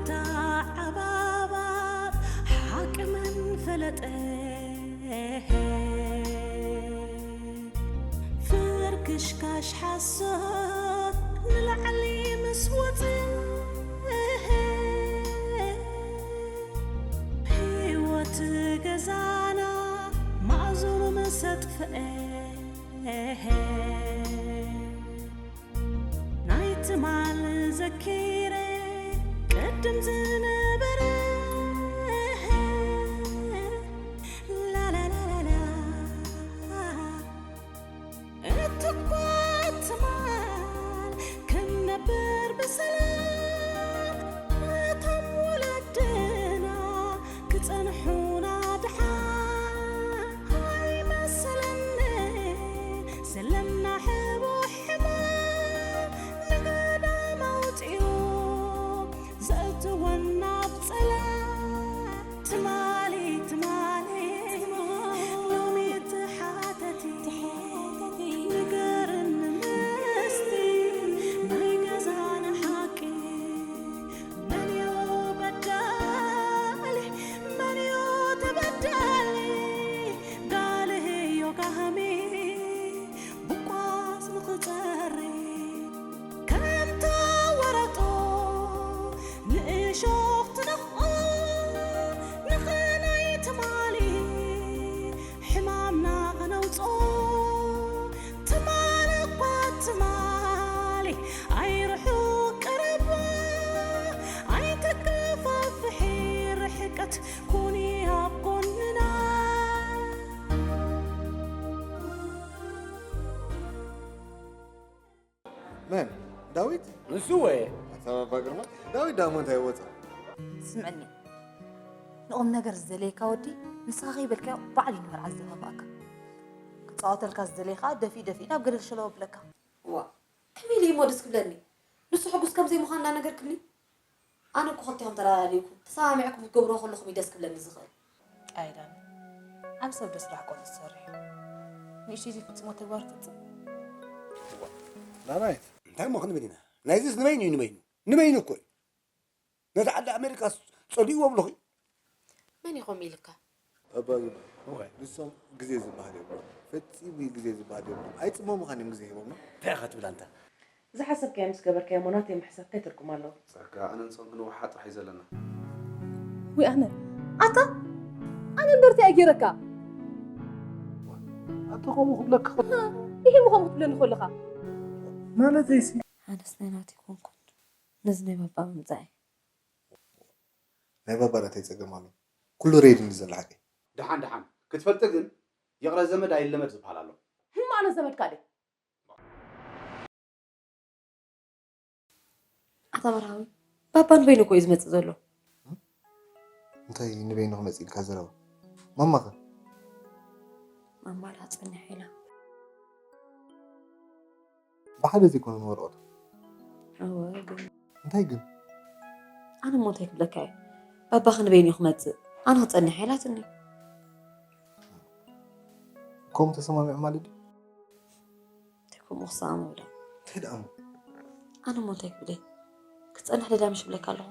ተዓባባብ ሓቂ መን ፈለጠ? ፍርክሽካሽ ሓሶት ንላዕሊ ምስ ወፀ፣ ህይወት ገዛና ማእዝኑ ምስ ኣጥፍአ፣ ናይ ትማል ዘኪረ ቅድም ዝነበረ፣ ላላላላላ፣ እትኳ ትማል ክንነብር ብሰላም፣ እቶም ወለድና ክጸንሑና ድሓን ኣይመሰለኒ። ዘለና ሕቡእ ሕማም ንገዳም ኣውጺኡ ዘእትወና ኣብ ጸላም። ትማሊ ትማሊ ሎሚ ትሓተቲ ንገርኒ ምስቲ ናይ ገዛና ሓቂ። መን እዩ በዳሊ መን እዩ ተበዳሊ? ጋልህዮ ጋህሚ ብቋስ ንኽጸሪ ከምታ ወረጦ ንእሾኽ ትነኽኦ ንኽናይ ትማሊ ሕማምና ኸነውጾ። ትማሊ እኳ ትማሊ ኣይርሑቕ ቀረባ ኣይተከፋፍሒ ርሕቀት ኩኒ ኣብ ጎንና። መን? ዳዊት? ንሱ ወየ ኣታ ባባ ግርማ፣ ዳዊት ዳሞ እንታይ ወፃ? ስምዐኒ፣ ንቑም ነገር ዝደለየካ ወዲ ንስኻ ከይበልካዮ ባዕሉ እዩ ንመርዓ ዝደፋፍኣካ። ክፃወተልካ ዝደለየ ከዓ ደፊኡ ደፊኡ ናብ ገደል ሸለው ኣብለካ። እዋ፣ ከመይ ኢለ እሞ ደስ ክብለኒ? ንሱ ሕጉስ ከም ዘይምዃን እናነገርክኒ? ኣነ እኮ ክልቲኹም ተላላልዩኩም ተሰማሚዕኩም ክትገብርዎ ከለኹም እዩ ደስ ክብለኒ ዝኽእል። ጣይዳን ኣብ ሰብ ደስራሕ ቆልዑ ዝሰርሕ እዩ። ንእሽተይ ዘይፍፅሞ ተግባር ፈፅም። ዳናይት እንታይ እሞ ክንብል ኢና? ናይዚስ ንበይኑ እዩ ንበይኑ ንበይኑ እኮ እዩ። ነቲ ዓዲ ኣሜሪካ ጸሊእዎ ብለኹ። መን ኢኹም ኢልካ? ኣባ ግርማ፣ ንሶም ግዜ ዝበሃል የብሎም። ፈጺሙ ግዜ ዝበሃል የብሎም። ኣይጽመሙኻን እዮም ግዜ ሂቦምና። እንታይ ኢኻ ትብል ኣንታ? ዝሓሰብካዮ ምስ ገበርካዮ እሞ ናተይ ምሕሳብ እንታይ ትርጉም ኣለዎ? ጸጋ ኣነን ሶም ክንወሓጥ ጥራሕ እዩ ዘለና። ወይ ኣነ ኣታ ኣነ እምበር እንታይ ገይረካ? ኣታ ከምኡ ክብለካ ከሎ ይሄ ምኾም ክትብለኒ ከለኻ ማለተይሲ ኣነስ ናይ ናተይ ኮንኩን ነዚ ናይ ባባ ምምፃእ ናይ ባባ ናተይ ጸገም ኣሎ። ኩሉ ሬዲ እንዲ ዘሎ ሓቂ። ደሓን ደሓን ክትፈልጢ ግን ይቕረ ዘመድ ኣይለመድ ዝበሃል ኣሎ። ህም ኣነ ዘመድካ ድየ? ኣታ መርሃዊ ባባ ንበይኑ እኮ እዩ ዝመፅእ ዘሎ። እንታይ ንበይኑ ክመፅእ ኢልካ ዘረባ? ማማኸ? ማማ ዳ ፀኒሓ ኢላ። ብሓደ ዘይኮነ ንወረቐቱ። እወ ግን እንታይ ግን? ኣነ እሞ እንታይ ክብለካ እየ? ባባኺ ንበይኑ እዩ ክመፅእ ኣነ ክፀንሕ ኢላትኒ። ከምኡ ተሰማሚዑ ማለት ድዩ? እንታይ ከምኡ ክሰኣሞ ዶ? እንታይ ደኣ እሞ? ኣነ እሞ እንታይ ክብል እየ? ክፀንሕ ደዳ ምሽ ብለካ ኣለኹ።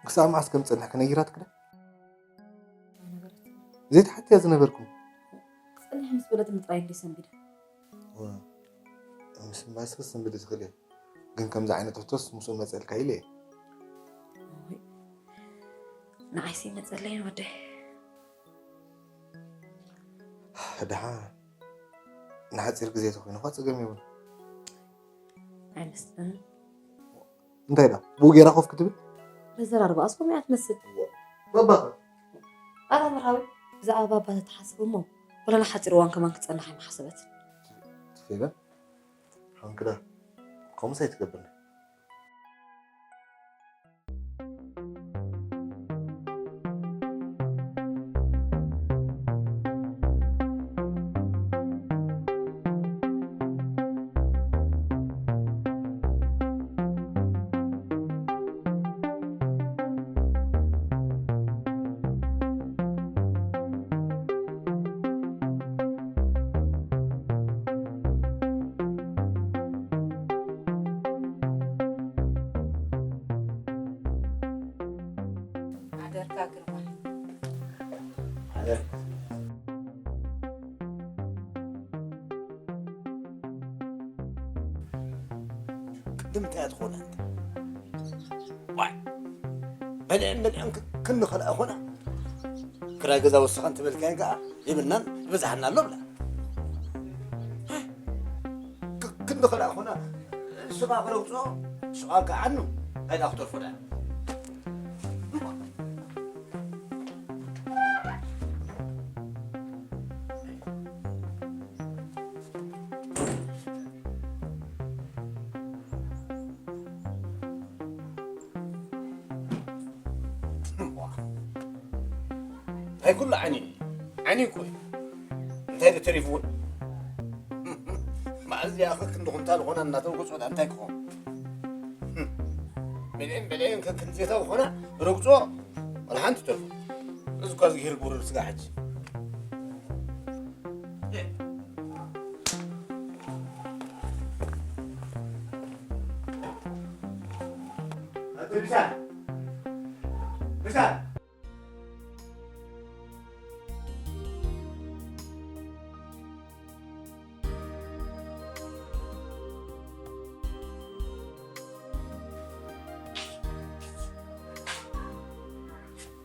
ክሳብ መዓስ ከም ዝፀንሕ ከነጊራትክ ዶ? ዘይተሓትያ ዝነበርኩም። ክፀንሕ ምስ በለት ምጥራይ እንዲ ሰንቢደ። ምስ ምባልስ ክስንብድ ትኽእል እየ፣ ግን ከምዚ ዓይነት ሕቶስ ምስኡ መፀልካ ኢለ እየ። ንዓይሲ መፀለይን ወደይ። ደሓን ንሓፂር ግዜ ተኮይኑ እኳ ፀገም የብሉ። ኣይመስልን። እንታይ ዳ ብኡ ገይራ ኮፍ ክትብል? መዘራርባ ኣስኮም እያ ትመስል። ባባኸ? ኣታ መርሃዊ ብዛዕባ ባባ ተተሓስብ እሞ ወላ ንሓፂር እዋን ከማን ክፀንሕ ኣይመሓሰበትን። ፌበን ሓንክዳ ከምኡስ ኣይትገብርኒ። ቅድም እንታይ እያ ትኾና? ዋይ፣ በልዐን በልዐን ክ-፣ ክንዲ ኸልኣ ኾና። ክራይ ገዛ ወሰኸን ትበልካየን ከኣ ይብልናን ይበዝሓና ኣሎ ብላ። ክ-፣ ክንዲ ኸልኣ ኾና። ሽቓ ክረግጾ፣ ሽቓ ከዓኑ፣ ካይዳ ክተርፎ ደኣ። ኣይ ኩሉ ዓኒ፣ ዓኒ እኮ እዩ። እንታይ ዶ ተሪፍዎ? መዓዝ እያ ክንዲ ኩንታል ኾና እናተርጎ ጾታ እንታይ ክኾን? በልዕን በልዕን ከክንዲ ዜታው ኾና ረግጾ ወላ ሓንቲ ተርፎ። እዚ እኳ ዝግሂር ጉርር ስጋ ሕጂ።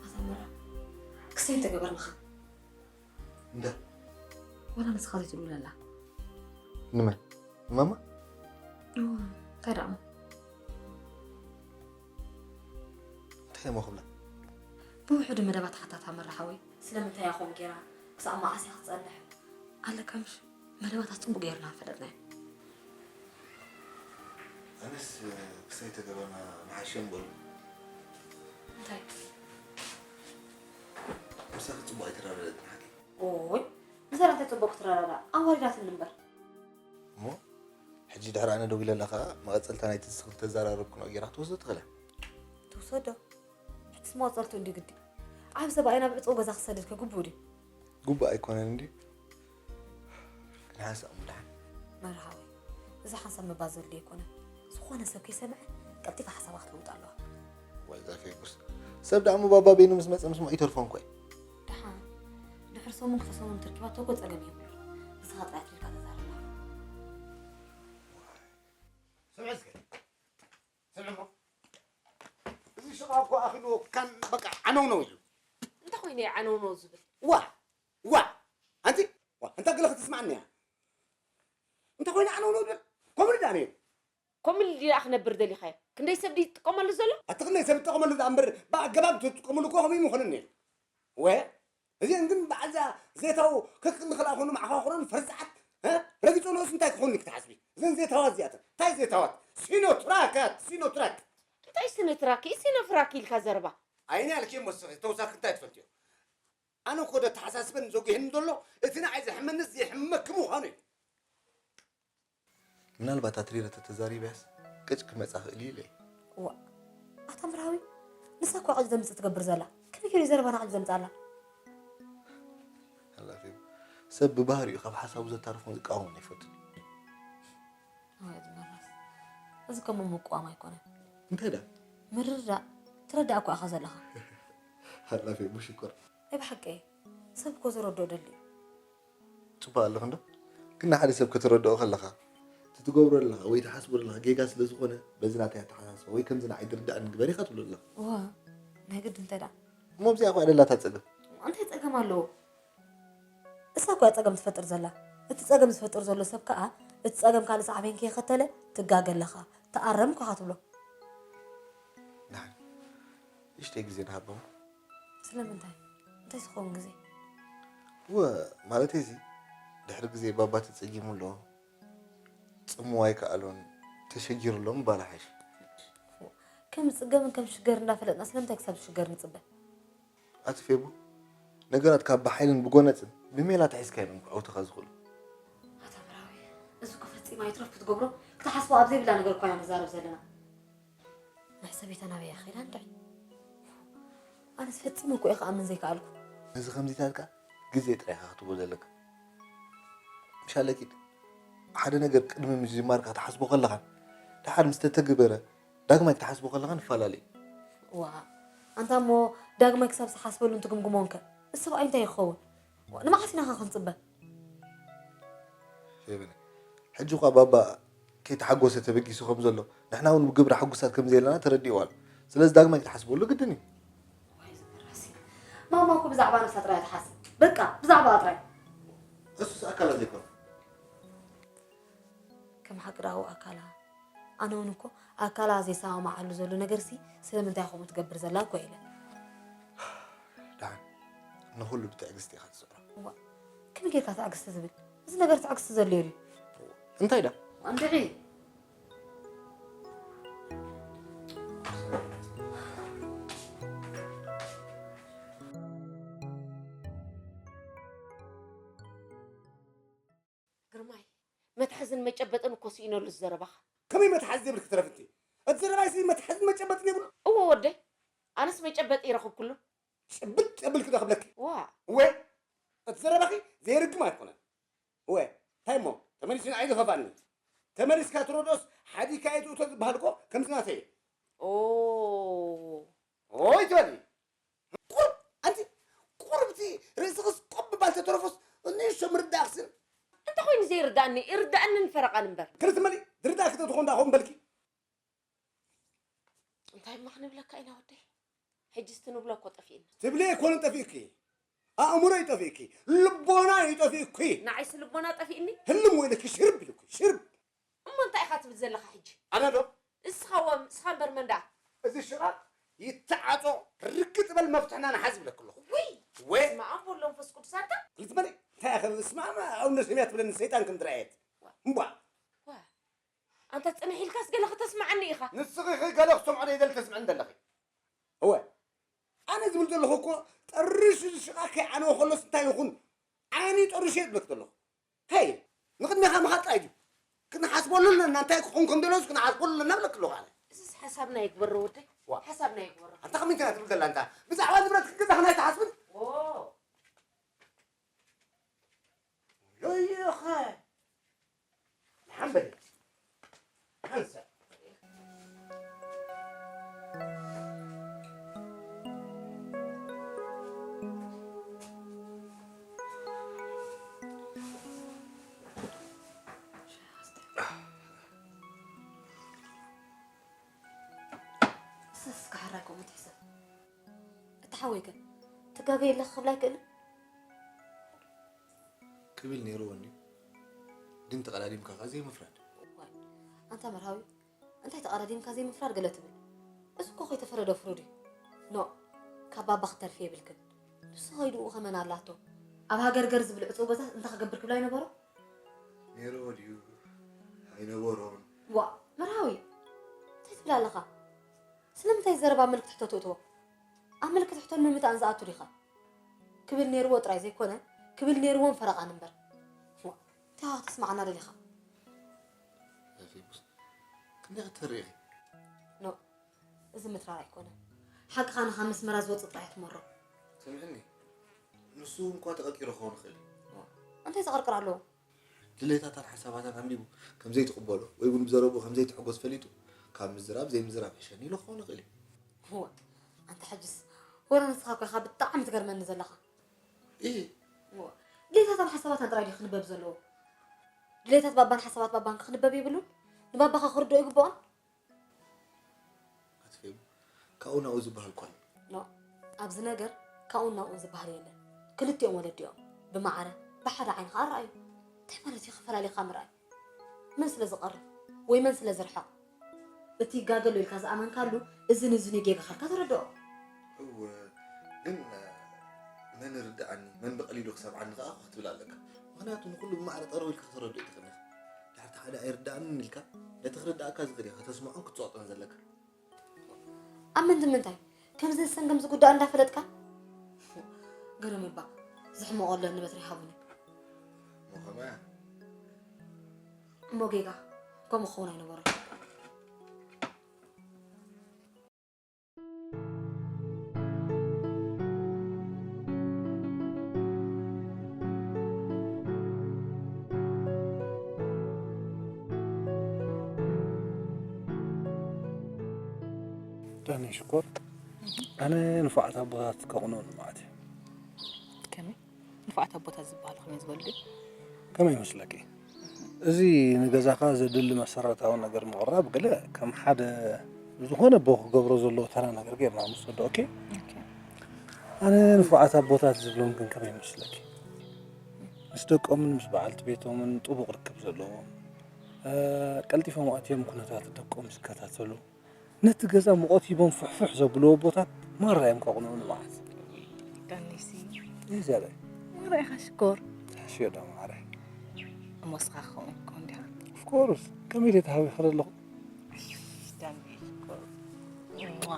ኣታ መራ፣ ክሳይ ተገበርናኻ። እንዳ ወላ ንስኻ ዘይትብሉ ለላ። ንመን? ንማማ? እዋ፣ እንታይ ደኣ እሞ? እንታይ እሞ ክብላ? ብውሕዱ መደባት ሓታታ መራ ሓወይ። ስለምንታይ እያ ከምኡ ጌራ? ክሳብ መዓስ እያ ክትጸንሕ? ኣለካ ምሽ? መደባታ ጽቡቕ ጌርና ፈለጥናዮ። ኣነስ ክሳይ ተገበና ምሓሸ እምበሉ። እንታይ? ምሳኺ ጽቡቕ ኣይተረዳዳእትን ሓቂ። ኦይ፣ ምሳላ እንታይ ጽቡቕ ክትረዳዳእ? ኣዋሪዳትኒ እምበር። እሞ ሕጂ ድሕሪ ኣነ ደው ኢለላ ኸኣ መቐጸልታ ናይቲ ንስኺ ዝተዘራረብክንኦ ጌራ ክትወስዶ ትኽእላ። ትውሰዶ? ሕጅስ መቐጸልትኡ እንድዩ ግዲ። ዓቢ ሰብኣይና ብዕጹው ገዛ ክሰድድ ከ ግቡእ ድዩ? ግቡእ ኣይኮነን እንድዩ። ክንሓንሳእ እሞ ደሓን። መርሃዊ፣ እዚ ሓንሳብ ምባል ዘድልዮ ኣይኮነን። ዝኾነ ሰብ ከይሰምዐ ቀልጢፋ ሓሳባ ክትልውጥ ኣለዋ። ዋይ እዛ ፌቡስ። ሰብ ደኣ እሞ ባባ በይኑ ምስ መጸ ምስማዕ ይተርፎ እንኮ እዩ። ደሓን ድሕሪ ሰሙን ክልተ ሰሙን ተርኪባቶ እኮ ጸገም የብሉን። ንስኻ ጥራይ ኣትሪርካ ተዛረባ። ስምዒ እስከ። ስምዒ እሞ። እዚ ሽቓ እኮ ኣኺሉ ካን በቃ ዓነውነው ኢሉ። እንታይ ኮይኑ እዩ ዓነውነው ዝብል? ዋ! ዋ! ኣንቲ! ዋ! ኣንታ ገለ ክትስማዓኒ እያ። እንታይ ኮይኑ ዓነውነው ዝብል? ከምኡ ድኣ ነይሩ። ከምኡ ኢሉ ድኣ ክነብር ደሊኻዮ? ክንደይ ሰብ ድዩ ዝጥቀመሉ ዘሎ? ኣቲ ክንደይ ሰብ ዝጥቀመሉ ደኣ እምበር ብኣገባብ ተትጥቀምሉ እኮ ከምኡ ይምኾነኒ። ወ? እዚአን ግን በዓል እዚኣ ዜታው ከክንዲ ክልኣ ኮኑ መዓኻኽሮን ፈርዛዓት፣ እ? ረጊጾ ንኡስ እንታይ ክኾኑ ክትሓስቢ? እዘን ዜታዋት እዚኣተን። እንታይ ዜታዋት? ሲኖትራካት፣ ሲኖትራክ። እንታይ ሲኖትራክ? ሲኖፍራክ ኢልካ ዘረባ። ኣይነ ኣልኪ እሞ እስኺ ተውሳኺ እንታይ ትፈልጥዮ? ኣነ እኮ ዶ ተሓሳስበን ዘጉህኒ ዘሎ እቲ ንዓይ ዘሕመንስ ዘይሕመመኪ ምዃኑ እዩ። ምናልባት ኣትሪረ ተተዛሪበያስ ቅጭ ክመጻ ክእል እዩ ኢለ። እዋ፣ ኣታ ምርሃዊ፣ ንሳ እኮ ቅጭ ዘምጽእ ትገብር ዘላ። ከመይ ገይሩ ዘረባና ቅጭ ዘምጽኣላ? ኣላፊ፣ ሰብ ብባህሪኡ ካብ ሓሳቡ ዘታርፎን ዝቃወሞን ኣይፈቱን። ኣይ፣ ዝመረስ። እዚ ከምኡ ምቅዋም ኣይኮነን። እንታይ ደኣ? ምርዳእ። ትረዳእ እኮ ኢኻ ዘለኻ። ኣላፊ፣ ሽኮር። ናይ ብሓቂ፣ ሰብ እኮ ዝረድኦ ደሊ እዩ። ጽቡቕ ኣለኺ እንዶ? ግን ንሓደ ሰብ ከተረድኦ ከለኻ፣ እቲ ትገብሮ ዘለኻ ወይ ትሓስቦ ዘለኻ ጌጋ ስለ ዝኾነ፣ በዚ ናተይ ኣተሓሳስባ ወይ ከምዚ ንዓይ ዝርድኣኒ ግበር ኢኻ ትብሎ ዘለኻ። እዋ፣ ናይ ግድን እንታይ ደኣ? እሞ ኣብዚኣ እኮ ደላታ ጸገም። እንታይ ጸገም ኣለዎ? እሳ እኮ እያ ጸገም ትፈጥር ዘላ። እቲ ጸገም ዝፈጥር ዘሎ ሰብ ከኣ፣ እቲ ጸገም ካልእ ሳዕቤን ከይኸተለ ትጋገ ኣለኻ፣ ተኣረም እኮ ኢኻ ትብሎ። ንሓን ንእሽተይ ግዜ ንሃቦም። ስለምንታይ? እንታይ ዝኸውን ግዜ? እወ፣ ማለተይ እዚ፣ ድሕሪ ግዜ ባባ ተጸጊሙ ኣሎ፣ ጽምዋ ኣይከኣሎን፣ ተሸጊሩ ኣሎ ምባል ይሓይሽ። ከም ዝጽገምን ከም ዝሽገር እንዳፈለጥና ስለምንታይ ክሳብ ዝሽገር ንጽበ? ኣቲ ፌቡ፣ ነገራት ካብ ብሓይልን ብጎነጽን ብሜላ ተሒዝካዮም እዮም ክዕውቱኻ ዝኽእሉ። ኣታ መራዊ፣ እዚ እኮ ፈጺማ ይትረፍ ክትገብሮ ክትሓስቦ ኣብ ዘይብላ ነገር እኮ ኢና ንዛረብ ዘለና። ናይ ሰበይታ ናበይ እያ ከይዳ እንድዒ? ኣነስ ፈጺመ እኮ እየ ክኣምን ዘይከኣልኩ። ነዚ ከምዚታትካ ግዜ ጥራይ ኢኻ ክትህቦ ዘለካ። ምሻለ ኪድ፣ ሓደ ነገር ቅድሚ ምጅማርካ ክትሓስቦ ከለኻን ደሓር ምስ ተተግበረ ዳግማይ ክትሓስቦ ከለኻን ይፈላለ እዩ። ዋ፣ ኣንታ እሞ ዳግማይ ክሳብ ዝሓስበሉን ትግምግሞን ከ? እሱ ከኣ እንታይ ይኸውን? ንመዓስ ኢና ኸ ክንጽበ? ፌቨን፣ ሕጂ እኳ ባባ ከይተሓጎሰ ተበጊሱ ከም ዘሎ፣ ንሕና እውን ብግብሪ ሕጉሳት ከም ዘየለና ተረዲእዎ ኣሎ። ስለዚ ዳግማይ ክትሓስበሉ ግድን እዩ። ዋይ ዝበራሲ። ማማ እኮ ብዛዕባ ነብሳ ጥራይ ትሓስብ። በቃ ብዛዕባ ጥራይ። እሱስ ኣካላ ዘይኮነ። ከም ሓቂ ደኣ ኣካላ። ኣነ እውን እኮ ኣካላ ዘይሰማማዓሉ ዘሎ ነገርሲ ስለምንታይ ከምኡ ትገብር ዘላ እኮ ኢለ። ደሓን፣ ንኹሉ ብትዕግስቲ ኢኻ ትስዕሮ። እዋ፣ ከመይ ጌርካ ትዕግስቲ ዝብል? እዚ ነገር ትዕግስቲ ዘድልዮ ድዩ? እንታይ ደኣ? እንድዒ። ግርማይ፣ መትሓዝን መጨበጥን እኮ ስኢነሉ እዚ ዘረባኻ። ከመይ መትሓዚ ዘይብልኪ ትረፍንቲ? እቲ ዘረባይሲ መትሓዝን መጨበጥን የብሉ። እወ ወደይ፣ ኣነስ መጨበጢ ይረኽብኩሉ። ጭብጥ የብልኪ ዶ ክብለኪ? ዋ። እወ፣ እቲ ዘረባኺ ዘይርግም ኣይኮነን። እወ፣ እንታይ እሞ? ተመሊሱ ንዓይ ዝኸፍኣኒ። ተመሊስካ ትረድኦስ ሓዲግካ እየ ትእቶ ዝበሃል እኮ ከምዚ ናተይ እዩ። ኦ። ኦይ ትበሊ። ቁሩብ፣ ኣንቲ ቁሩብ እቲ ርእስኽስ ቆብ ምባል ተተረፎስ ንእሽቶ ምርዳእክስን። እንተኾይኑ ዘይርዳእኒ፣ ይርዳእንን ፈረቓን እምበር። ክልተ መሊእ ዝርዳእኪ ተትኾን ደኣ ከምኡ በልኪ። እንታይ እማ ክንብለካ ኢና ወደይ? ሕጅስ ትንብሎ እኮ ጠፊእና። ትብሊ ኣይኮነን ጠፊእኪ። ኣእምሮ እዩ ጠፊእኪ። ልቦና እዩ ጠፊእኪ። ንዓይስ ልቦና ጠፊእኒ? ህልም ወይለኪ ሽርብ ኢሉኪ፣ ሽርብ። እሞ እንታይ ኢኻ ትብል ዘለኻ ሕጂ? ኣነ ዶ? እስኻ እዋ፣ እስኻ እምበር መን ደኣ? እዚ ሽቓቕ ይተዓጾ፣ ርግጥ በል መፍትሕና ንሓዝ ይብለኪ ኣለኹ። ውይ! ወ- ስመ ኣብ ወወልድ ወመንፈስ ቅዱስ ኣንታ። ክልተ በሊ፣ እንታይ ኢኻ? ስመ ኣብ ወወልድ ወመንፈስ ቅዱስ ትብለኒ ሰይጣን ከም ዝረኣየት። ዋ። እምቧ። ዋ። ኣንታ ጽንሕ ኢልካስ ገለ ከተስምዓኒ ኢኻ። ንስኺ ኸ ገለ ክትሰምዖ ዘይደሊ ተስምዕኒ ዘለኺ። እወ። ኣነ ዝብል ዘለኹ እኮ ጠሪሹ ዝሽቓ ከይዓነወ ከሎስ እንታይ ይኹን? ዓይኒ ጠሪሹ እየ ዝብለኪ ዘለኹ። ሄይ፣ ንቕድሜኻ ምኻድ ጥራይ ድዩ? ክንሓስበሉ ኣለና፣ እንታይ ክኾን ከም ደለዮስ ክንሓስበሉ ኣለና እብለኪ ኣለኹ ኣነ። እዝስ ሓሳብና ይግበሮ ወደይ፣ ዋ። ሓሳብና ይግበሮ። ኣንታ ከመይ እንትና ትብል ዘላ ኣንታ? ብዛዕባ ንብረት ክንገዛኽን ኣይትሓስብን? ኦ። ዮዮኸ። ንሓንበል። ሓንሳእ። ንስስ ክሓራይ ከምኡ ትሕሰብ። እቲ ሓወይ ከ ትጋገ የለኺ ክብላ ኣይክእልን? ክብል ነይርዎ እንድዩ። ግን ተቐዳዲምካ ከኣ ዘይምፍራድ። ዋይ፣ ኣንታ መርሃዊ፣ እንታይ ተቐዳዲምካ ዘይምፍራድ ገለ ትብል? እዚ እኮ ከይተፈረደ ፍሩድ እዩ። ኖእ፣ ካብ ባባ ክትተርፊ የብልክን። ንሱ ከይድኡ ከመን ኣላቶ። ኣብ ሃገር ገር ዝብል ዕጹው ገዛ እንታይ ክገብር ክብላ ይነበሮ? ነይርዎ ድዩ? ኣይነበሮን። ዋእ፣ መርሃዊ፣ እንታይ ትብል ኣለኻ? ስለምንታይ ዘረባ ኣብ ምልክት ሕቶ ትእትዎ? ኣብ ምልክት ሕቶን ምምታእን ዝኣቱ ዲኻ? ክብል ነይርዎ ጥራይ ዘይኮነ፣ ክብል ነይርዎን ፈረቓን እምበር። ዋእ፣ እንታይ ኢኻ ከተስምዓና ደሊኻ? ኤፍሬምስ፣ ክንደይ ክትፈሪ ኢኺ? ኖእ፣ እዚ ምትራር ኣይኮነን። ሓቅኻ ንኻ መስመራ ዝወጽእ ጥራይ ትመሮ። ስምዕኒ፣ ንሱ እውን እኳ ተቐርቂሩ ክኸውን ይኽእል እዩ። እንታይ ዘቐርቅር ኣለዎ? ድሌታታን ሓሳባታን ኣንቢቡ ከም ዘይትቕበሎ ወይ እውን ብዘረብኡ ከም ዘይትሕጎስ ፈሊጡ ካብ ምዝራብ ዘይምዝራብ ይሕሸኒ ኢሉ ክኸውን ይኽእል እዩ። እወ፣ ኣንታ ሕጅስ ወረ ንስኻ እኮ ኢኻ ብጣዕሚ ትገርመኒ ዘለኻ። እህ። እወ፣ ድሌታታን ሓሳባታን ጥራይ ድዩ ክንበብ ዘለዎ? ድሌታት ባባን ሓሳባት ባባን ክንበብ የብሉን? ንባባኻ ክርድኦ ይግብኦን? ኣትፌቡ፣ ካብኡ ናብኡ ዝበሃል እኳ ኣሎ። ኖእ፣ ኣብዚ ነገር ካብኡ ናብኡ ዝበሃል የለን። ክልቲኦም ወለዲኦም ብማዕረ ብሓደ ዓይኒ ከኣ ረኣዩ። እንታይ ማለት እዩ ፈላሊኻ ምርኣይ? መን ስለ ዝቐርብ ወይ መን ስለ ዝርሕቕ? እቲ ይጋገ ኣሎ ኢልካ ዝኣመንካሉ እዝን እዝን እዩ ጌጋኻ ኢልካ ተረድኦ። እወ፣ ግን መን ይርድኣኒ፣ መን ብቐሊሉ ክሰምዓኒ ከኣ ክትብል ኣለካ። ምኽንያቱ ንኹሉ ብማዕረ ጠረው ኢልካ ከተረድኦ ኣይትኽእልን ኢኻ። ድሕርቲ ሓደ ኣይርድኣንን ኢልካ፣ ነቲ ክርድኣካ ዝኽእል ኢኻ ከተስምዖን ክትጸቕጦን ዘለካ። ኣብ ምንዲ ምንታይ ከምዚ ዝሰንገም ዝጉዳእ እንዳፈለጥካ? ገረም እባ፣ ዝሕመቖ ኣለኒ በትሪ ሃቡኒ። እሞ ከመያ? እሞ ጌጋ፣ ከምኡ ክኸውን ኣይነበሮን። ዳኒ ሽኮር፣ ኣነ ንፉዓት ኣቦታት ከቕንኡ ንመዓት እየ። ክፉኣት ኣቦታት ዝበሃሉ ከመይ ዝበሉ ድዮም? ከመይ ይመስለኪ? እዚ ንገዛኻ ዘድሊ መሰረታዊ ነገር ምቕራብ ገለ ከም ሓደ ዝኾነ ኣቦ ክገብሮ ዘለዎ ተራ ነገር ጌርና ንወስዶ። ኦኬ፣ ኣነ ንፉዓት ኣቦታት ዝብሎም ግን ከመይ ይመስለኪ? ምስ ደቆምን ምስ በዓልቲ ቤቶምን ጥቡቕ ርክብ ዘለዎም፣ ቀልጢፎም ኣትዮም ኩነታት ደቆም ዝከታተሉ፣ ነቲ ገዛ ሙቐት ሂቦም ፍሕፍሕ ዘብልዎ ኣቦታት ማራ እዮም ከቕንዑ ንመዓት። ዳኒሲ ይዘበ ማራ ኢኻ ሽኮር። ሕሽዮ ዶ ማዕረ። እሞ እስኻ ክኸውን እኮ እንዲኻ። ኦፍኮርስ፣ ከመይ ኢለ ተሃዊኸ ኣለኹ? ዳኒ ሽኮር። እዋ።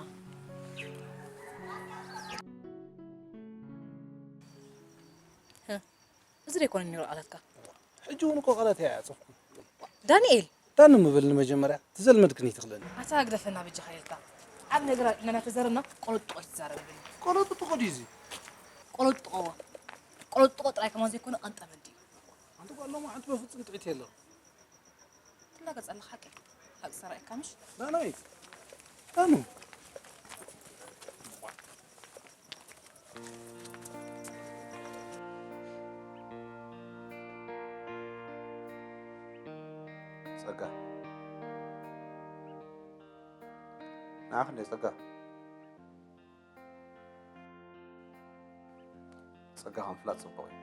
እዚ ዶ ኣይኮነን ነይሩ ቃላትካ? ሕጂ እውን እኮ ቃላት እያ ያፅፍኩ። ዳንኤል! ዳኒ ምበልኒ መጀመርያ፣ ትዘልመድክን ይትኽለኒ። ኣታ ግደፈና በጃኻ ኢልካ። ዓብ ነገር እናተዘረብና ቆለጥጦ ኣይትዛረብ። ቆለጥጥቆ ድዩ እዚ? ቆለጥጥቆዎ። ቆለጥጥቆ ጥራይ ከማን ዘይኮነ ቀንጠበል ድዩ? ኣንቲ ጓል ሎማዓንቲ በፍጹም ጥዕት የለ። ትላገጽ ኣለኻ ሓቂ። ሓቂ ሰራይካ ምሽ? ዳናይት። ዳኑ። ጸጋ። ንዓኽ እንደ ጸጋ። ጸጋኻ ምፍላጥ ጽቡቕ እዩ።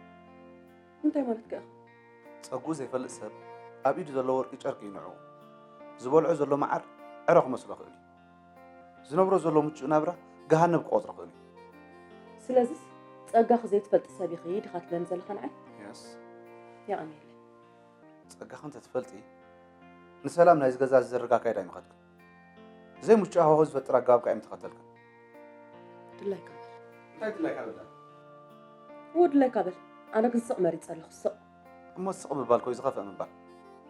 እንታይ ማለት ከ? ጸጉኡ ዘይፈልጥ ሰብ ኣብ ኢዱ ዘሎ ወርቂ ጨርቂ እዩ ንዕኡ። ዝበልዖ ዘሎ መዓር ዕረ ክመስሎ ይኽእል እዩ። ዝነብሮ ዘሎ ምቹእ ናብራ ገሃነብ ክቖጽሮ ይኽእል እዩ። ስለዚስ ጸጋኺ ዘይትፈልጢ ሰብ ኢኺ ዲኻ ትብለኒ ዘለኻ ንዓይ? የስ። የቐንየለይ። ጸጋኺ እንተትፈልጢ ንሰላም ናይዚ ገዛ ዝዘርግ ኣካይዳ ኣይምኸድክን። ዘይምቹእ ሃዋሁ ዝፈጥር ኣገባብ ከኣ ኣይምተኸተልክን። ድላይካ በል። እንታይ ድላይካ በል? እዎ ድላይካ በል። ኣነ ግን ስቕ መሪጸ ኣለኹ፣ ስቕ። እሞ ስቕ ምባል ኮዩ ዝኸፍአ ምባል?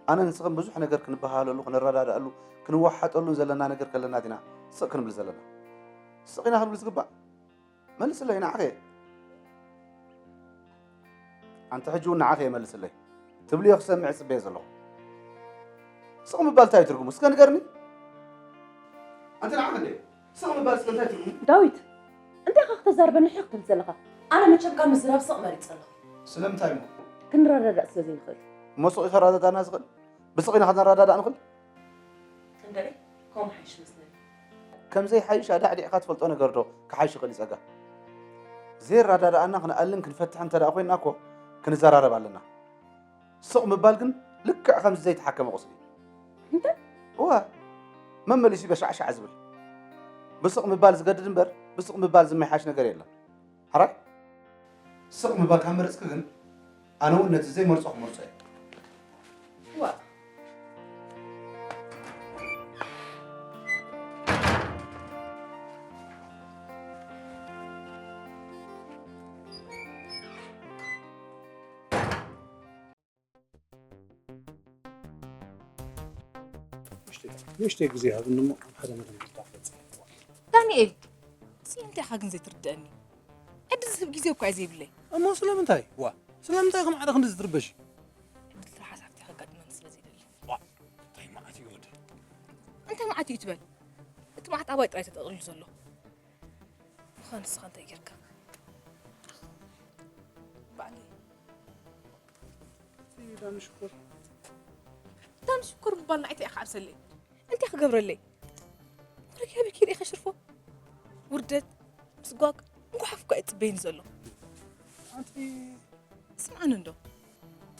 ኣነ ንስኽን ብዙሕ ነገር ክንበሃሃለሉ፣ ክንረዳድኣሉ፣ ክንወሓጠሉን ዘለና ነገር ከለና ዲና ስቕ ክንብል ዘለና? ስቕ ኢና ክንብል ዝግባእ? መልስለይ፣ ንዓኺ እየ። ኣንቲ ሕጂ እውን ንዓኺ እየ መልስለይ። ትብልዮ ክሰምዕ ጽበየ ዘለኹ። ስቕ ምባል እንታይ እዩ ትርጉሙ? እስከ ንገርኒ። ኣንቲ ንዓኺ እንዴ? ስቕ ምባል እስከ እንታይ ትርጉሙ? ዳዊት፣ እንታይ ኢኻ ክተዛርበኒ ሕቕ ትብል ዘለኻ? ኣነ መቸም ካብ ምዝራብ ስቕ መሪጸ ኣለኹ። ስለምንታይ እሞ? ክንረዳዳእ ስለ ዘይንኽእል። እሞ ስቕ እዩ ከረዳዳእና ዝኽእል? ብስቕ ኢና ከነረዳዳእ ንኽእል? ክንደይ? ከምኡ ሓይሽ መስለኒ። ከም ዘይሓይሽ ኣዳዕዲዕካ ትፈልጦ ነገር ዶ ክሓይሽ ይኽእል እዩ ጸጋ? ዘየረዳድኣና ክንኣልን ክንፈትሕን እንተ ደኣ ኮይንና እኮ ክንዘራረብ ኣለና። ስቕ ምባል ግን ልክዕ ከምዚ ዘይተሓከመ ቁስሊ እዩ። እንታይ? እወ፣ መመሊሱ በሻዕሻዕ ዝብል። ብስቕ ምባል ዝገድድ እምበር ብስቕ ምባል ዝመሓየሽ ነገር የለን። ሕራይ ስቕ ምባል ካብ መረጽኪ ግን ኣነ እውን ነቲ ዘይመርጾ ክመርጾ እየ። ዋእ። ንእሽተይ ግዜ ሃብኒ እሞ ኣብ ሓደ መደምደምታ ክበጽሕ እየ። ዳንኤል፣ ስለምንታይ ኢኻ ግን ዘይትርድኣኒ? ዕድል ዝህብ ግዜ እኳ እዩ ዘይብለይ። እሞ ስለምንታይ? ዋ፣ ስለምንታይ ከም ዓደ ክንዲ ዝትርበሽ? ዕድል ትርሓስ ሓፍቲ ከጋጥመኒ ስለ ዘይደሊ። ዋ፣ እንታይ መዓት እዩ ወደ? እንታይ መዓት እዩ ትበል? እቲ መዓት ኣባይ ጥራይ ተጠቕሊሉ ዘሎ። ምዃን ንስኻ እንታይ ጌርካ? ባዕለይ። ዳኒ ሽኮር። ዳኒ ሽኮር ምባል ንዓይ እንታይ ኢኻ ዓብሰለይ? እንታይ ክገብረለይ? ወረኪ ኣበይ ከይደ ኢኻ ሽርፎ? ውርደት፣ ምስጓግ፣ እንኳሓፍ እኳ እዩ ዝጽበየኒ ዘሎ። ኣንቲ ስምዓኒ እንዶ።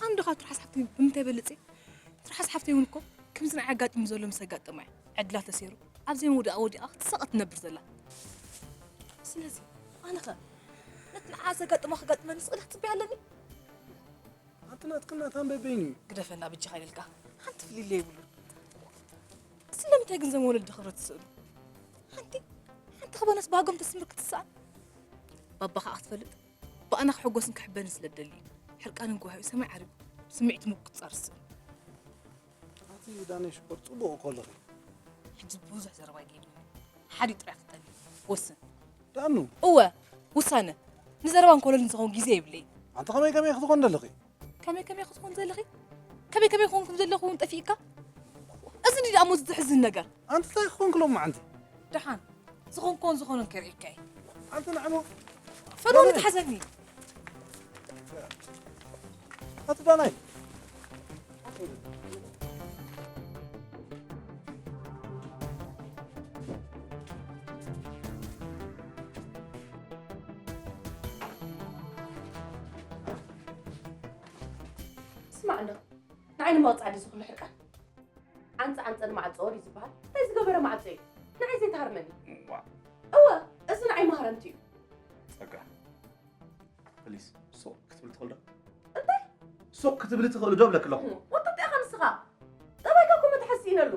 ኣነ ዶ ካብ ትርሓስ ሓፍተይ ብምንታይ በልጽ? ትርሓስ ሓፍተይ እውን እኮ ከምዚ ንዓይ ኣጋጢሙ ዘሎ ምስ ኣጋጠማ እያ ዕድላ ተሰይሩ ኣብ ዘይመውድኣ ወዲቓ ክትሳቐ ትነብር ዘላ። ስለዚ ኣነ ኸ ነቲ ንዓ ዘጋጥሞ ከጋጥመኒ ስቕ ኢለ ክትጽበያ ኣለኒ? ኣንቲ ናትክን ናታን በበይኑ እዩ። ግደፈና በጃኻ ኢለልካ ሓንቲ ፍልልይ የብሉን። ስለምንታይ ግን ዘም ወለዲ ክብረት ትስእሉ? ሓንቲ ሓንቲ ክበነስ ባህጎም ተስምር ክትስኣን ባባ ከዓ ክትፈልጥ ብኣና ክሕጎስን ክሕበንን ስለ ደሊ እዩ። ሕርቃንን ጓሂኡ ሰማይ ዓሪቡ ስምዒት ምቁጽጻር ዝስእን። ኣቲ ዳነይ ሽኮር ጽቡቕ እኮ ኣለኺ። ሕጂ ብዙሕ ዘረባ ይገድኒ ሓዲ ጥራይ ክጠሊ ወስን። ዳኑ እወ ውሳነ ንዘረባ እንኮለልን ዝኸውን ግዜ የብለይ። ኣንቲ ከመይ ከመይ ክትኾን ደለኺ? ከመይ ከመይ ክትኾን ዘለኺ? ከመይ ከመይ ክኾን ከም ዘለኹ እውን ጠፊእካ? እዚ እንዲ ደኣ ሞት ዘሕዝን ነገር። ኣንቲ እንታይ ክኾንክ ሎማዓንቲ? ደሓን ዝኾንኮን ዝኾነን ከርእየካ እየ። ኣንቲ ንዕሞ ፈርዖን ተሓዘኒ። ኣቲ ዳናይ። ስማዕ እንዶ፣ ንዓይ ንምቕጻዕ ድዩ ዝኹሉ ሕርቃን? ዓንጸ ዓንጸ ንማዕጾ ድዩ ዝበሃል? እንታይ ዝገበረ ማዕጾ እዩ? ንዓይ ዘይትሃርመኒ። እዋ፣ እወ፣ እዚ ንዓይ መሃረምቲ እዩ። ጸጋ፣ ፕሊስ፣ ሱቕ ክትብል ትኽእል ዶ? እንታይ? ሱቕ ክትብሊ ትኽእል ዶ እብለኪ ኣለኹ። ወጠጥ ኢኻ ንስኻ። ጠባይካ እኮ መትሓዝ ስኢነሉ።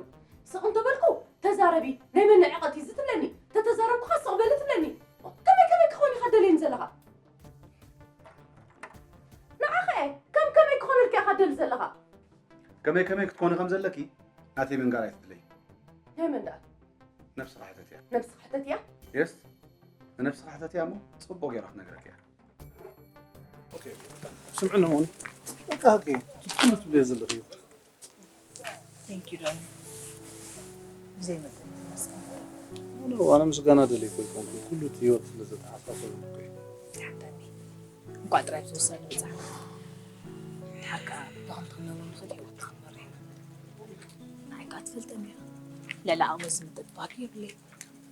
ስቕ እንተበልኩ፣ ተዛረቢ፣ ናይ መን ንዕቐት እዩ እዚ ትብለኒ? ተተዛረብኩኻ ስቕ በሊ ትብለኒ። ከመይ ከመይ ክኸውን ኢኻ ደልየኒ ዘለኻ? ንዓኸ ከም ከመይ ክኾነልካ ኢኻ ደሊ ዘለኻ? ከመይ ከመይ ክትኮኒ ከም ዘለኪ ናተይ ምንጋር ኣይትድለይ። ናይ መን ደኣ? ነብስኻ ሕተትያ። ነብስኻ ሕተትያ? የስ፣ ንነብስኻ ሕተትያ እሞ ጽቡቕ ገይራ ክትነግረኪ እያ። ኦኬ፣ ስምዕኒ ሆን በቃ፣ ኦኬ፣ ትፍትኑ ትብልዮ ዘለኺ እዩ። Thank you ዳኒ፣ ብዘይ መጠን ተመስገን። ኖ፣ ኣነ ምስጋና ደልየ እኮ ኣይኮንኩን፣ ኩሉ እቲ ህይወት ስለ ዘተሓሳሰበኒ እኮ እዩ። ተሓታኒ እንኳዕ ጥራይ ብዝወሰነ በጻሕና። ድሓር ከኣ ብኸምቲ ክንነብር ንኽእል ህይወት ክንመርሕ ኢና። ንዓይ ከኣ ትፈልጠኒ ኢኻ፣ ልዕሊ ዓቕመይ ዝምጥጥ ባህጊ የብለይን።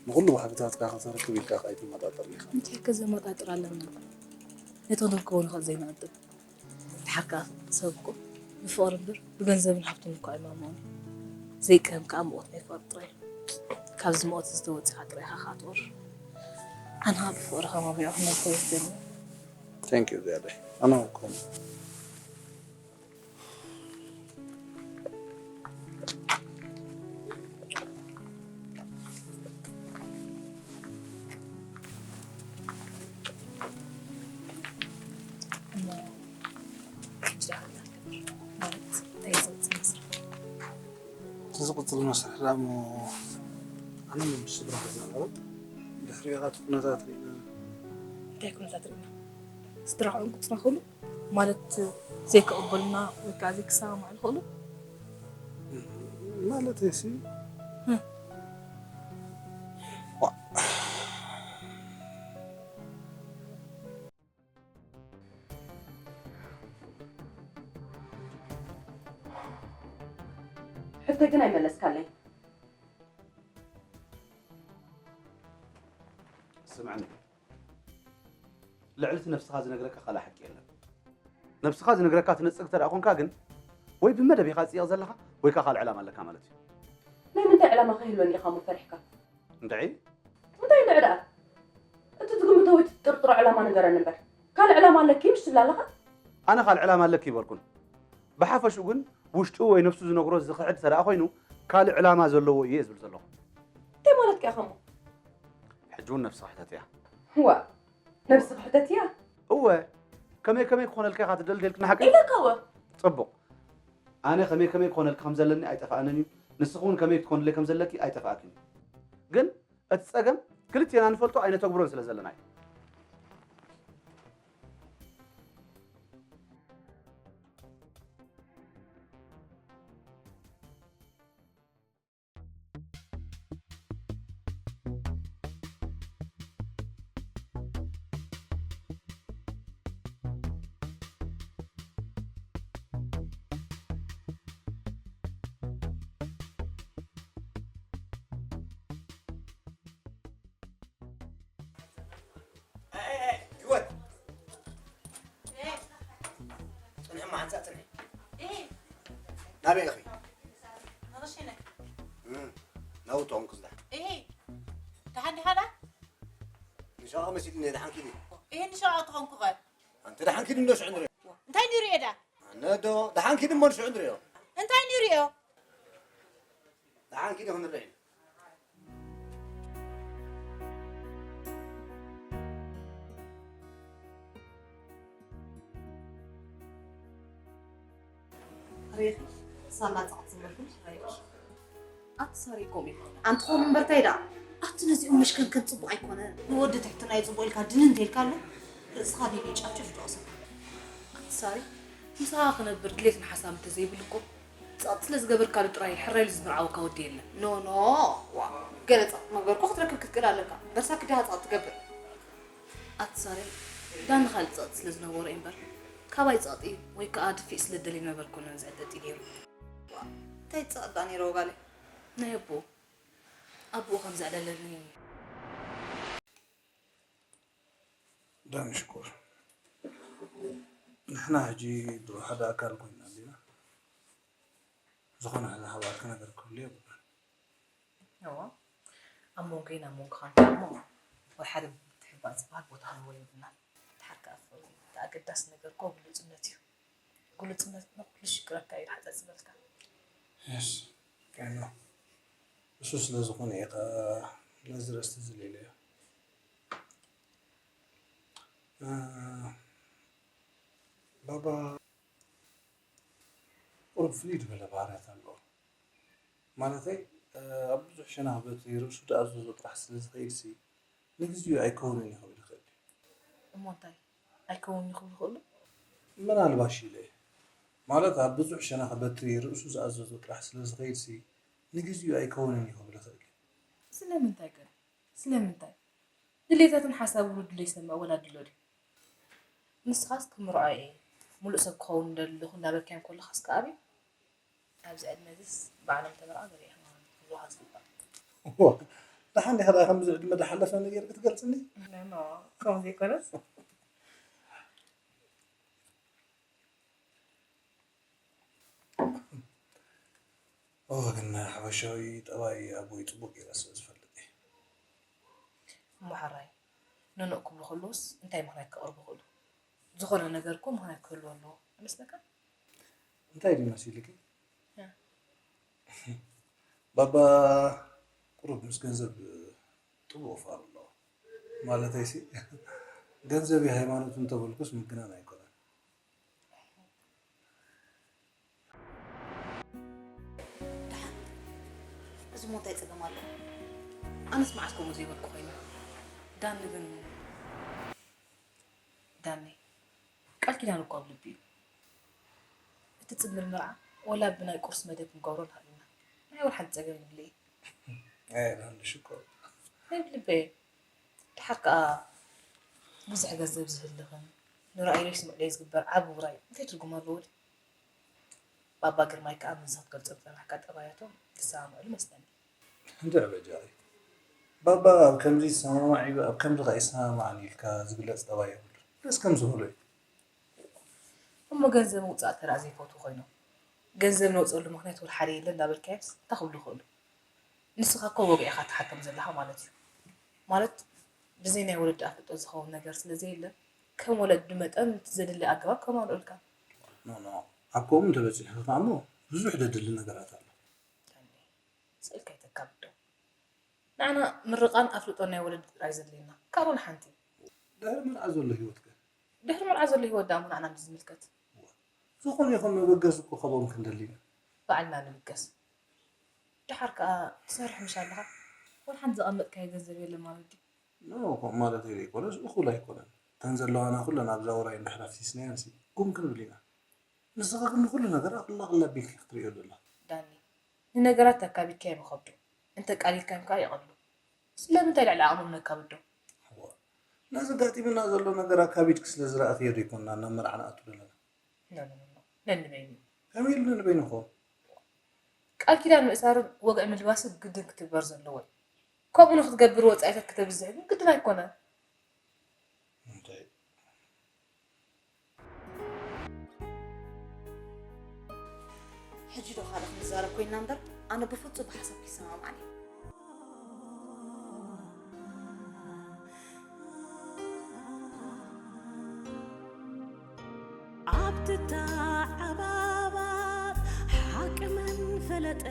ንኹሉ ባህግታትካ ከተርክብ ኢልካ ከኣ ኣይትመጣጠርን ኢኻ። እንታይ ከዘመጣጥር ኣለና? ነቲ ክንረክቦ ንኽእል ዘይንዕቅብ። ድሓር ከኣ ሰብ እኮ ብፍቕሪ እምበር ብገንዘብን ሃብትን እኮ ኣይማመውን እዩ። ዘይቅህም ከኣ ሙቐት ናይ ፍቕሪ ጥራይ እዩ። ካብዚ ሙቐት እዚ ተወጺኻ ጥራይ ኢኻ ከኣ ትቕርብ። ኣነ ከኣ ብፍቕሪ ከማሚዑ ክነብር እየ ዝደሊ። Thank you ዝያዳይ። ኣነ እውን ከምኡ። እሞ ሕጂ ደኣ እንታይ ክንገብር? ማለት እንታይ ዝቕጽል መስርሕ? እቲ ዝቕጽል መስርሕ ደኣ እሞ ኣነ ምስ ስድራ ክዛረብ ድሕሪኡ እቲ ኩነታት ርኢና እንታይ ኩነታት ርኢና? ስድራ ክዕንቁጽና ክእሉ? ማለት ዘይክቕበሉና ወይ ከዓ ዘይክሰማማዑ ይኽእሉ? ማለተይሲ እም። ዋእ። ሕቶይ ግን ኣይመለስካለይ። ስምዕኒ፣ ልዕሊ እቲ ነብስኻ ዝነግረካ ካልእ ሓቂ የለን። ነብስኻ ዝነግረካ ትነጽግ እንተ ደኣ ኾንካ ግን ወይ ብመደብ ኢኻ ትጽይቕ ዘለኻ ወይ ከኣ ካልእ ዕላማ ኣለካ ማለት እዩ። ናይ ምንታይ ዕላማ ከይህልወኒ ኢኻ እሞ ፈሪሕካ? እንድዒ እንታይ እንድዒ ደኣ? እቲ ትግምቶ ወይ ትጥርጥሮ ዕላማ ንገረኒ እምበር። ካልእ ዕላማ ኣለኪ ምሽ ትብል ኣለኻ? ኣነ ካልእ ዕላማ ኣለኪ ይበልኩን። ብሓፈሽኡ ግን ውሽጡ ወይ ነብሱ ዝነግሮ ዝኽሕድ እንተ ደኣ ኮይኑ ካልእ ዕላማ ዘለዎ እየ ዝብል ዘለኹ። እንታይ ማለትካ ኢኻ እሞ? ሕጂ እውን ነብስኻ ሕተትያ። ዋእ፣ ነብስኻ ሕተትያ? እወ፣ ከመይ ከመይ ክኾነልካ ኢኻ ትደሊ ደልክኒ ሓቂ? ኢለካ እወ። ጽቡቕ። ኣነ ከመይ ከመይ ክኾነልኪ ከም ዘለኒ ኣይጠፍኣንን እዩ። ንስኺ እውን ከመይ ክትኮንለይ ከም ዘለኪ ኣይጠፍኣክን እዩ። ግን እቲ ጸገም ክልቴና ንፈልጦ ኣይነተግብሮን ስለ ዘለና እዩ። ህይወት ፅንሕማ ሓንሳእ ፅንሒ ናበይ ኢኺ? ንኽሽነ እም፣ ናብኡ ተኾንኩ ዝዳ እሂ ደሓን ዲኻ ዳ? ንሻቕ መሲልኒ ደሓን ኪዲ እሂ ንሻቕ ተኾንኩ ኸ ኣንቲ ደሓን ኪዲ እንዶ ሽዑ ንሪኦ እንታይ ነይሩ እየ ዳ? ኣነ ዶ ደሓን ኪዲ እሞ ንሽዑ ንሪኦ እንታይ ነይሩ እዮ? ደሓን ኪዲ ክንርኢ ርኢኺ ሳላ ጻዕት ዝበልኩ ርኢኺ ኣቲ ሳሪ ከምኡ ይኮነ ኣንቲ ኾኑ እምበር ታይ ደኣ ኣቲ ነዚኦም መሽከንከን ጽቡቕ ኣይኮነ ንወዲ ትሕትና እዩ ጽቡቕ ኢልካ ድንን እንተኢልካ ኣሎ ርእስኻ ቢቢ ጨፍጭፍ ደቕሰካ ኣቲ ሳሪ ምሳኻ ክነብር ድሌትን ሓሳብ እንተዘይብሉ እኮ ጸቕጢ ስለ ዝገበርካሉ ጥራይ ሕራይ ኢሉ ዝምርዓወካ ወዲ የለን። ኖ ኖ ዋ ገለ ጸቕጢ መግበርኮ ክትረክብ ክትክእል ኣለካ። በርሳኪ ድሃ ጸቕጢ ትገብር። ኣቲ ሳሬ ዳኒ ካልእ ጸቕጢ ስለ ዝነበሮ እዩ እምበር ካባይ ጸቕጢ ወይ ከኣ ድፊእ ስለ ደልየ ነበርኩ ነዚ ዕደጢ ነይሩ። እንታይ ጸቕጣ ነይርዎ ጋለይ? ናይ ኣቦኡ። ኣቦኡ ከም ዘዕለለኒ። ዳኒ ሽኮር፣ ንሕና ሕጂ ድሮ ሓደ ኣካል ኮይና ኣለና። ዝኾነ ሕዚ ሓባር ክነገር ክህሉ የብሉን። እዎ፣ ኣብ መንጎይን ኣብ መንጎኻን ከኣ እሞ ወይ ሓደ ምትሕብባር ዝበሃል ቦታ ክንህቦ የብልናን። ድሓር ከኣ ፍቕሪ፣ እቲ ኣገዳሲ ነገር እኮ ግሉጽነት እዩ። ግሉጽነት ንኹሉ ሽግረካ እዩ ድሓጸጽበልካ። የስ፣ I know። እሱ ስለ ዝኾነ እየ ከኣ ነዚ ርእስቲ እዚ ልኢለዮ። ባባ ቁሩብ ፍልይ ዝበለ ባህርያት ኣለዎ። ማለተይ ኣብ ብዙሕ ሸነኽ በቲ ርእሱ ዝኣዘዞ ጥራሕ ስለ ዝኸይድሲ ንግዚኡ ኣይከውንን እዩ ክብል ይኽእል እዩ። እሞ እንታይ ኣይከውንን እዩ ክብል ይኽእሉ? ምናልባሽ ኢለ እየ። ማለት ኣብ ብዙሕ ሸነኽ በቲ ርእሱ ዝኣዘዞ ጥራሕ ስለ ዝኸይድሲ ንግዚኡ ኣይከውንን እዩ ክብል ይኽእል እዩ። ስለምንታይ ግን? ስለምንታይ? ድሌታቱን ሓሳቡ ውሉድ ዶ ይሰምዕ ወላ ድሎ ድዩ? ንስኻስ ክምርዖ እየ፣ ሙሉእ ሰብ ክኸውን እንደሊ ኣለኹ እንዳበልካዮም ከለኻስ ከኣ ኣበይ? ኣብዚ ዕድመ እዚስ ባዕሎም ተመርዓ ገለ ኢኻ ክብሉኻ ዝግባእ። እዋ፣ ደሓን ዲኻ ደኣ ከምዚ ዕድመ ዝሓለፈኒ ጌርኪ ትገልጽኒ? ኖ፣ ከምኡ ዘይኮነስ። እወ፣ ግን ሓበሻዊ ጠባይ ኣቦይ ጽቡቕ ገይረ ስለ ዝፈልጥ እየ። እሞ ሕራይ፣ ነኖእ ክብሉ ከለዉስ እንታይ ምኽንያት ከቕርቡ ይኽእሉ? ዝኾነ ነገር እኮ ምኽንያት ክህልዎ ኣለዎ ኣይመስለካን? እንታይ ድዩ መሲልኪ? እ። ባባ ቁሩብ ምስ ገንዘብ ጥቡቕ ፍቕሪ ኣለዎ። ማለተይሲ ገንዘብ እዩ ሃይማኖቱ እንተበልኩስ ምግናን ኣይኮነን። ደሓን፣ እዚ እሞ እንታይ ጸገም ኣለዎ? ኣነስ መዓስ ከምኡ ዘይበልኩ ኮይነ። ዳኒ ግን ዳኒ፣ ቃል ኪዳን እኮ ኣብ ልቢ እዩ። እቲ ጽምብል መርዓ ወላ ብናይ ቁርሲ መደብ ክንገብሮ ንኽእል ኢና። ናይ ወላ ሓንቲ ጸገም የብለይን። ኣየ ዳኒ ሽኮር። ናይ ብልበይ። ደሓር ከኣ ብዙሕ ገንዘብ ዝህልኽን ንራእይለይ ስምዕለይ ዝግበር ዓቢ ውራይ እንታይ ትርጉም ኣለዎ ድዩ? ባባ ግርማይ ከኣ ምስዚ ክትገልጾ ዝጸናሕካ ጠባያቶም ዝሰማምዕሉ መስለኒ። እንድዒ በጃኺ። ባባ ኣብ ከምዚ ይሰማማዕ እዩ፣ ኣብ ከምዚ ከኣ ኣይሰማማዕን ኢልካ ዝግለጽ ጠባይ የብሉን። ደስ ከም ዝበሎ እዩ። እሞ ገንዘብ ምውጻእ ተደኣ ዘይፈትዉ ኮይኖም ገንዘብ ነውጸሉ ምኽንያት ወላ ሓደ የለን እንዳበልካዮምስ እንታይ ክብሉ ይኽእሉ? ንስኻ እኮ ወግዒ ኢኻ ትሓቶም ዘለኻ ማለት እዩ። ማለት ብዘይ ናይ ወለዲ ኣፍልጦ ዝኸውን ነገር ስለ ዘየለ ከም ወለዲ መጠን እቲ ዘድሊ ኣገባብ ከማልኡልካ። ኖ ኖ ኣብ ከምኡ እንተበጺሕኺ ከኣ እሞ ብዙሕ ደድሊ ነገራት ኣሎ። ስእልካ ኣይተካብዶ። ንዓና ምርቓን ኣፍልጦን ናይ ወለዲ ጥራይ ዘድልየና። ካልእ ሓንቲ። ድሕሪ መርዓ ዘሎ ህይወት ከ? ድሕሪ መርዓ ዘሎ ህይወት ደኣ እሞ ንዓና እንድዩ ዝምልከት። ዝኾነ ይኹን መበገሲ እኮ ካብኦም ክንደሊ ኢና። ባዕልና ንብገስ። ደሓር ከኣ ትሰርሕ ምሽ ኣለኻ? ወላ ሓንቲ ዘቐመጥካዮ ገንዘብ የለን ማለት ድዩ? ኖ፣ ከምኡ ማለተይ ዘይኮነስ እኹል ኣይኮነን። እተን ዘለዋና ኩለን ኣብዛ ውራይ እንድሕር ኣፍሲስናየንሲ ጉም ክንብል ኢና። ንስኺ ግን ንኹሉ ነገር ኣቕልል ኣቕልል ኣቢልኪ ክትርእዮ ዘለኺ። ዳኒ፣ ንነገራት ኣካቢድካዮም ይኸብዱ፣ እንተቃሊልካዮም ከኣ የቐሉ። ስለምንታይ ልዕሊ ዓቕሞም ነካብዶም? ሓዋ፣ ነዚ ኣጋጢሙና ዘሎ ነገር ኣካቢድኪ ስለ ዝረኣኽዮ ዶ ኣይኮንና ናብ መርዓ ንኣቱ ዘለና? ኖ ኖ ኖ፣ ነንበይኑ እዩ። ከመይ ኢሉ ንበይኑ ክኸውን? ቃል ኪዳን ምእሳርን ወግዒ ምልባስን ግድን ክትግበር ዘለዎ እዩ። ከምኡ ንክትገብር ወጻኢታት ክተብዝሕ ግን ግድን ኣይኮነን። እንታይ? ሕጂ ዶ ካልእ ክንዛረብ ኮይና እምበር ኣነ ብፍጹም ብሓሳብኪ ይሰማማዕን እየ። ኣብ ትተዓባባጥ ሓቂ መን ፈለጠ?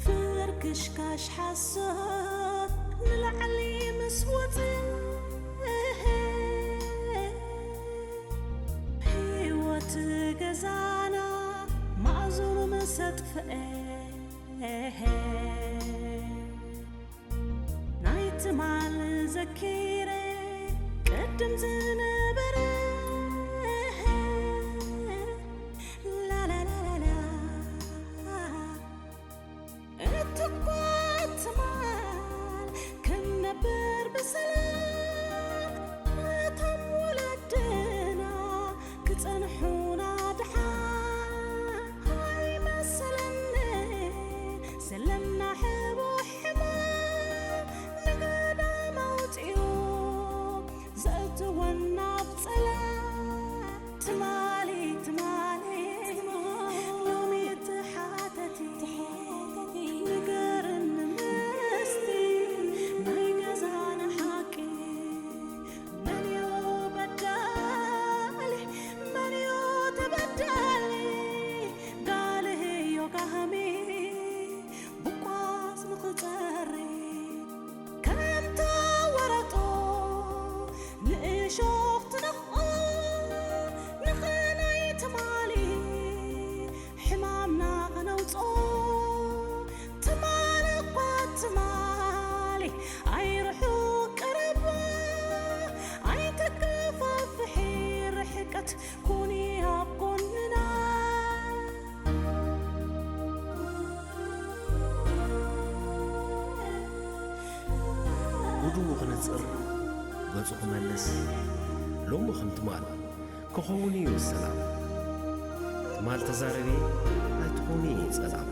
ፍርክሽካሽ ሓሶት ንላዕሊ ምስ ወጸ፣ ህይወት ገዛና ማእዝኑ ምስ ኣጥፍአ፣ ናይ ትማል ዘኪረ ቅድም ዝነበረ፣ ላላላላላ። እትኳ ትማል ክንነብር ብሰላም ክነጽር፣ ገጹ ክመልስ፣ ሎሚ ከም ትማል ክኸውን እዩ ሰላም። ትማል ተዛረቢ ኣይትኾኒ ጸላም።